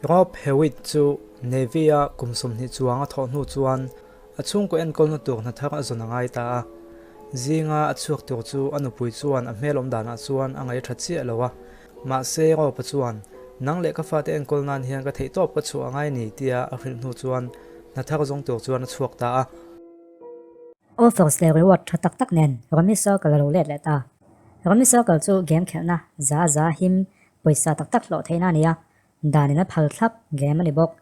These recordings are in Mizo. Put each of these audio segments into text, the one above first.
Rob Hewitt chu Navy-a kum 20 chuang a thawh hnu chuan a chhungkaw enkawlna tur hna thar a zawn a ngai ta a. Zinga a chhuak tur chu a nupui chuan a hmel awm danah chuan a ngaih tha chiah lo a. Mahse, Rob-a chuan, Nang leh ka fate enkawl nan hian ka theihtawp ka chhuah a ngai ni, tia a hrilh hnu chuan hna thar zawng tur chuan a chhuak ta a. Offers leh reward tha tak tak nen Rummy Circle a lo let leh ta. Rummy Circle chu game khelhna za za him pawisa tak tak hlawh theihna a ni a, danin a phal thlap game a ni bawk.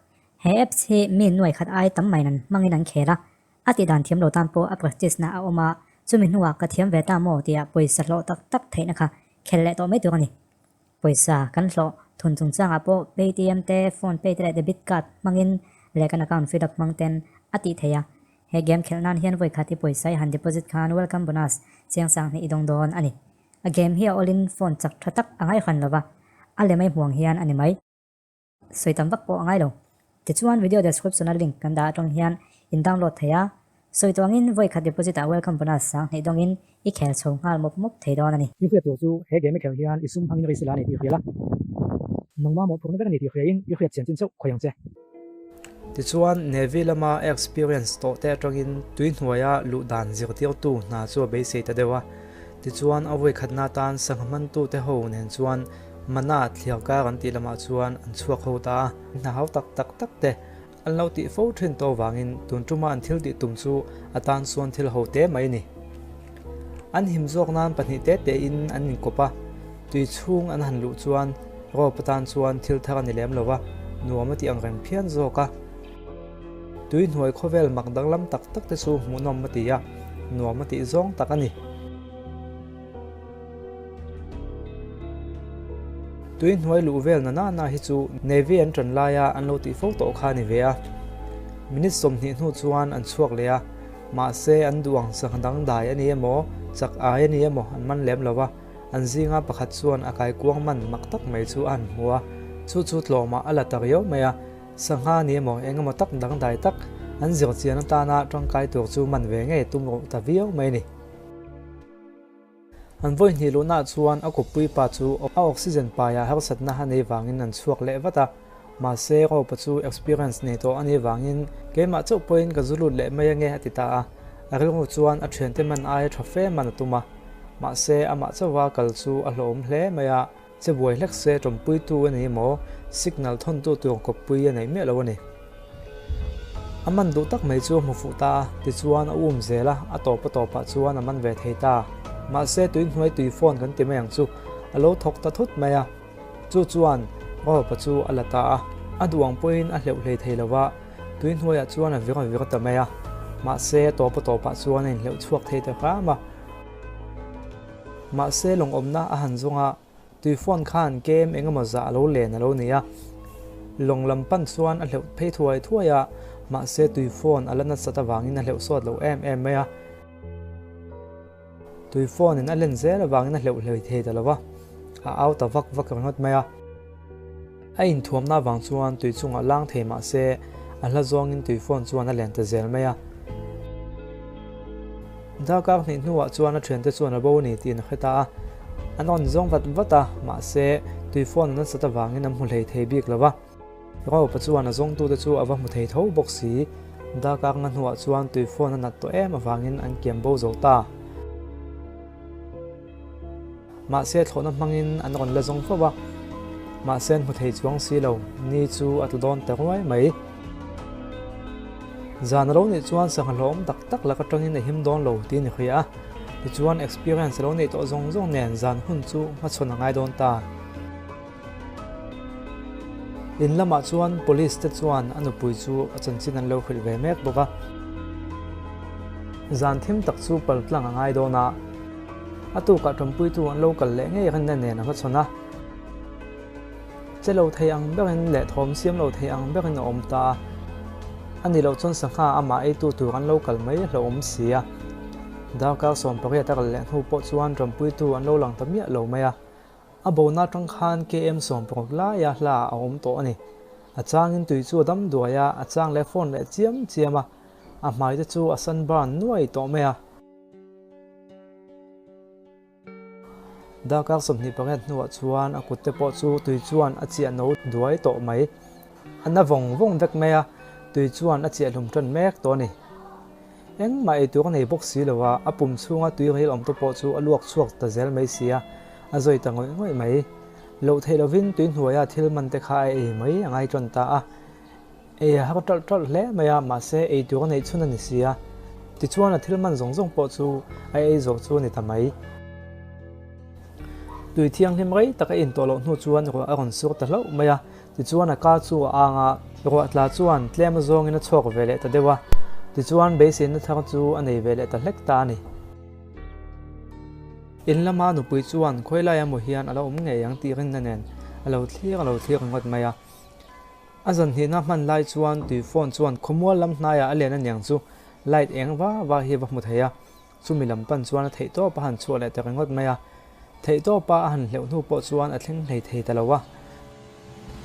He apps hi mi nuai khat ai tam mai nan hmangin an khel a, a tih dan thiam lo tan pawh a practice na a awm a, chumi hnuah ka thiam ve ta maw tia pawisa hlawh tak tak theihna kha khel leh tawh mai tur a ni. Pawisa kan hlawh thun chungchangah pawh Paytm te, PhonePe te leh debit card hmangin leh kan account feed up hmang ten a tih theih a. He game khelh nan hian vawi khat i pawisa i han deposit khan welcome bonus chiang sang hnih i dawng dawn a ni. A game hi a awlin phone chak tha tak a ngaihran lova, a lem ai hmuang hian a ni mai. Sawi tam vak pawh a ngai lo. Tichuan video description a link kan dah atang hian in download thei a, sawi tawh angin vawi khat deposit ah welcome bonus sang hnih dawngin i khel chho nghal mawp mawp thei dawn a ni. I hriat tur chu he game i khel hian i sum hmangin risk la a ni tih hria la. Nangmah mawhphurhna vek a ni tih hriain i hriat chian chin chauh khawi ang che. Tichuan Navy lama experience tawh te atangin tui hnuaia luh dan zirtirtu hna chu a beisei ta deuh a. Tichuan a vawi khatna atan sangha hmantute ho nen chuan Mana thliar kar an tih lamah chuan an chhuak ho ta a, hna hau tak tak tak te an lo tih fo thin tawh avangin tun tuma an thil tih tum chu a tan chuan thil ho te mai a ni. An him zawk nan pahnih te te in an inkawp a, tui chhung an han luh chuan rope atan chuan thil thar a ni lem lo va, nuam a tih ang reng phian zawk a. Tui hnuai khawvel mak danglam tak tak te chu hmuhnawm a ti a, nuam a tih zawng tak a ni. Tui hnuai luh vel na nana hi chu Navy an tan laia an lo tih fo tawh kha a ni ve a. Minute 20 hnu chuan an chhuak leh a, mahse an duh ang sangha dang dai a ni emaw, chak ai a ni emaw an man lem lo va, an zinga pakhat chuan a kaikuang man mak tak mai chu a han hmu a, chu chu tlawmah a la ta riau mai a, sangha a ni emaw eng emaw tak dang dai tak an zir chian atana tangkai tur chu man ve ngei tum ruh ta viau mai a ni. An vawi hnih luhnaah chuan a kuppui pa chu a oxygen paiah harsatna a nei vangin an chhuak leh vat a, mahse Ropa chu experience nei tawh a nih vangin keimah chauh pawhin ka zu lut leh mai ange a ti ta a, a rilru chuan a thiante man aia tha fe man a tum a, mahse amah chauha kal chu a hlawhawm hle mai a, che buai hlek se tawmpuitu a ni emaw signal thawntu tur kawppui a nei miah lo a ni. A man duh tak mai chu a hmu fuh ta a, tichuan a um zel a, a tawp a tawpah chuan a man ve thei ta. Mahse tui hnuai tui phone kan ti mai ang chu, a lo thawk ta thut mai a. Chu chuan Ropa chu a la ta a, a duh ang pawhin a hleuh hlei thei lo va, tui hnuaiah chuan a vir a vir ta mai a. Mahse a tawp a tawpah chuan a inhleuh chhuak thei ta hram a. Mahse lawngawmna a han zawng a. Tui phone khan kem eng emaw zah a lo len a lo ni a, lawng lam pan chuan a hleuh phei thuai thuai a, mahse tui phone a la nasat avangin a hleuh sawt lo em em mai a. Tui phone in a len zel avangin a hleuh hlei thei ta lo va, a au ta vak vak ringawt mai a. A inthuamna avang chuan tui chungah lang thei mahse a hla zawngin tui phone chuan a len ta zel mai a. Darkar hnih hnuah chuan a thiante chuan a bo a ni tiin a hre ta a, an rawn zawng vat vat a, mahse tui phone a nasat avangin an hmu hlei thei bik lo va. Ropa chuan a zawngtute chu a va hmu thei tho bawk si. Darkar nga hnuah chuan tui phone a nat tawh em avangin an kiam bo zo ta. Mahse thlawhna hmangin an rawn la zawng fo a, mahse an hmu thei chuang si lo, ni chu a tla dawn ta ruai mai. Zan a lo nih chuan sangha hlawm tak tak lak atangin a him dawn lo tiin i hria a, tichuan experience a lo neih tawh zawng zawng nen zan hun chu hmachhawn a ngai dawn ta. In lamah chuan police te chuan a nupui chu a chanchin an lo hrilh ve mek bawk a. Zan thim tak chu pal tlang a ngai dawn a, a tukah ṭawmpuitu an lo kal leh ngei rinna nen a hmachhawn a. Che lo thei ang berin leh thawm siam lo thei ang berin a awm ta a, a ni loh chuan sangha amah eitu tur an lo kal mai hlauhawm si a. Darkar 18 a kal leh hnu pawh chuan ṭawmpuitu an lo lang ta miah lo mai a. A bona atang khan KM 60 laia hla a awm tawh a ni. A changin tui chu a dam duai a, a chang leh phone leh chiam chiam a, a hmai te chu a sunburn nuai tawh mai a. Darkar 28 hnuah chuan a kut te pawh chu tui chuan a chiah no duai tawh mai. A na vawng vawng vek mai a, tui chuan a chiah hlum tan mek tawh a ni. Engmah ei tur a nei bawk si lo a, a pum chhunga tui ril awm te pawh chu a luak chhuak ta zel mai si a, a zawi ta ngawih ngawih mai. Loh theih lovin tui hnuaia thil man te kha a ei mai a ngai tan ta a. Ei a har ṭalh ṭalh hle mai a, mahse ei tur a neih chhun a ni si a. Tichuan a thil man zawng zawng pawh chu a ei zawh chu a ni ta mai. Tui thianghlim rei tak a intawh loh hnu chuan ruah a rawn sur ta hlauh mai a, tichuan a ka chu a ang a, ruah tla chuan tlem azawngin a chhuak ve leh ta deuh a, tichuan beiseina thar chu a nei ve leh ta hlek ta a ni. In lama nupui chuan khawilai emaw hian a la awm ngei ang tih rinna nen a lo thlir a lo thlir ringawt mai a. A zanhnihna hman lai chuan tui phone chuan khawmual lam hnaiah a len aniang chu light eng va va hi a va hmu thei a. Chumi lam pan chuan a theihtawp a han chhuah leh ta ringawt mai a, theihtawpa a han hleuh hnu pawh chuan a thleng hlei thei ta lo a.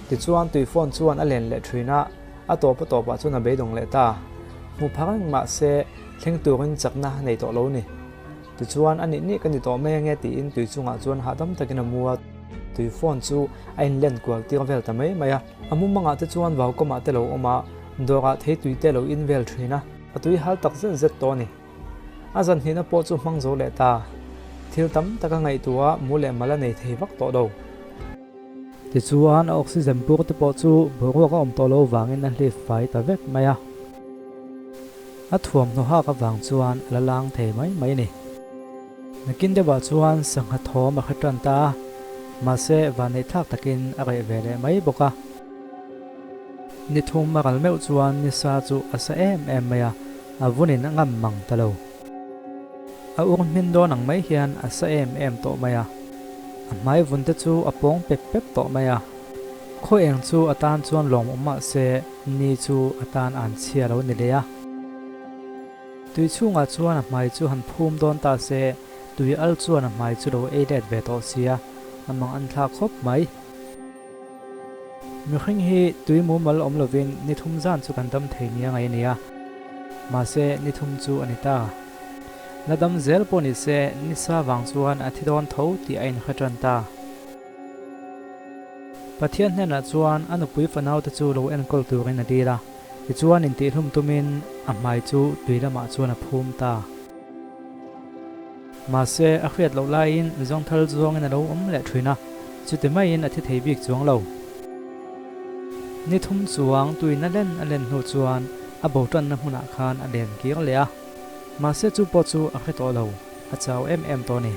Tichuan tui phone chuan a len leh thin a, a tawp a tawpah chuan a beidawng leh ta. Hmu phak reng mah se thleng turin chakna a nei tawh lo ni. Tichuan a nih nih ka ni tawh mai ange tiin tui chungah chuan hahdam takin a mu a, tui phone chu a inlen kual tir vel ta mai mai a. A mumangah te chuan vaukawmah te lo awm a, dawrah thei tui te lo in vel thin a, a tui hal tak zet zet tawh a ni. A zan hnihna pawh chu hmang zo leh ta. Thil tam tak a ngaihtuah mu leh mal a nei thei vak tawh lo. Tichuan a oxygen bur te pawh chu boruak a awm tawh lo vangin a hlip fai ta vek mai a. A thuamhnaw hak avang chuan a la lang thei mai mai a ni. Nakin deuhah chuan sangha thawm a hre tan ta a, mahse vanneih thlak takin a reh ve leh mai bawk a. Ni thum a ral meuh chuan nisa chu a sa em em mai a, a vunin a ngam mang ta lo. A ur hmin dawn ang mai hian a sa em em tawh mai a, a hmai vun te chu a pawng pep pep tawh mai a. Khaw eng chu a tan chuan lawm awm mah se ni chu a tan an chhia lo ni leh a. Tui chhungah chuan a hmai chu han phum dawn ta se, tui al chuan a hmai chu lo ei let ve tawh sia, a mang an thlak khawp mai. Mihring hi tui mumal awm lovin ni thum zan chu kan dam thei nia ngaih a ni a, mahse ni thum chu a ni ta. La dam zel pawh ni se nisa vang chuan a thi dawn tho tih a inhre tan ta. Pathian hnenah chuan a nupui fanaute chu lo enkawl turin a dil a, tichuan intihhlum tumin a hmai chu tui lamah chuan a phum ta. Mahse, a hriat loh laiin zawngthal zawngin a lo awm leh thin a, chuti maiin a thi thei bik chuang lo. Ni thum chuang tuin a len a len hnu chuan a bo tanna hmunah khan a len kir leh a, mahse chu pawh chu a hre tawh lo, a chau em em tawh a ni.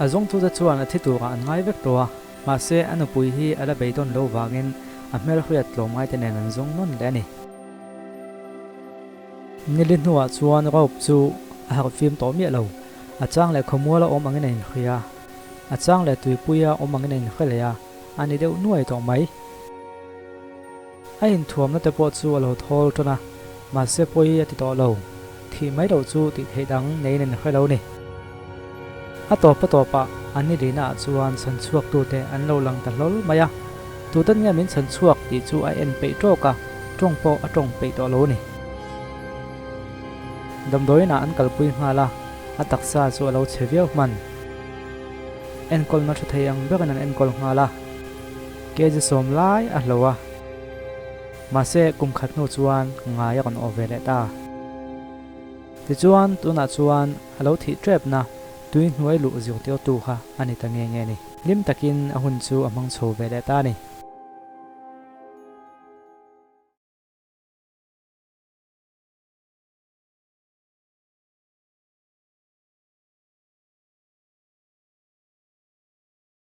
A zawngtute chuan a thi turah an ngai vek tawh a, mahse a nupui hi a la beidawn lo vangin a hmelhriat tlawmngaite nen an zawng nawn leh a ni. Nili hnuah chuan rope chu a harh fim tawh miah lo. A chang leh khawmual a awm angin a inhria a, a chang leh tuipuia awm angin a inhre leh a, a ni deuh nuai tawh mai. A inthuamna te pawh chu a lo thawl tan a, mahse pawi a ti tawh lo. Thih mai loh chu tih theih dang neiin a inhre lo ni. A tawp a tawpah an ni lihnaah chuan chhan chhuaktute an lo lang ta hlawl mai a. Tutan nge min chhan chhuak tih chu a en peih tawk a, tawng pawh a tawng peih tawh lo a ni. Damdawiinah an kalpui nghal a, a taksa chu a lo chhe viau hman. Enkawlna tha thei ang berin an enkawl nghal a, kg sawm lai a hlo a. Mahse, kum khat hnu chuan ngai a rawn awh ve leh ta. Tichuan, tunah chuan a lo thih ṭepna tui hnuai luh zirtirtu kha a ni ta nge nge ni. Hlim takin a hun chu a hmang chho ve leh ta a ni.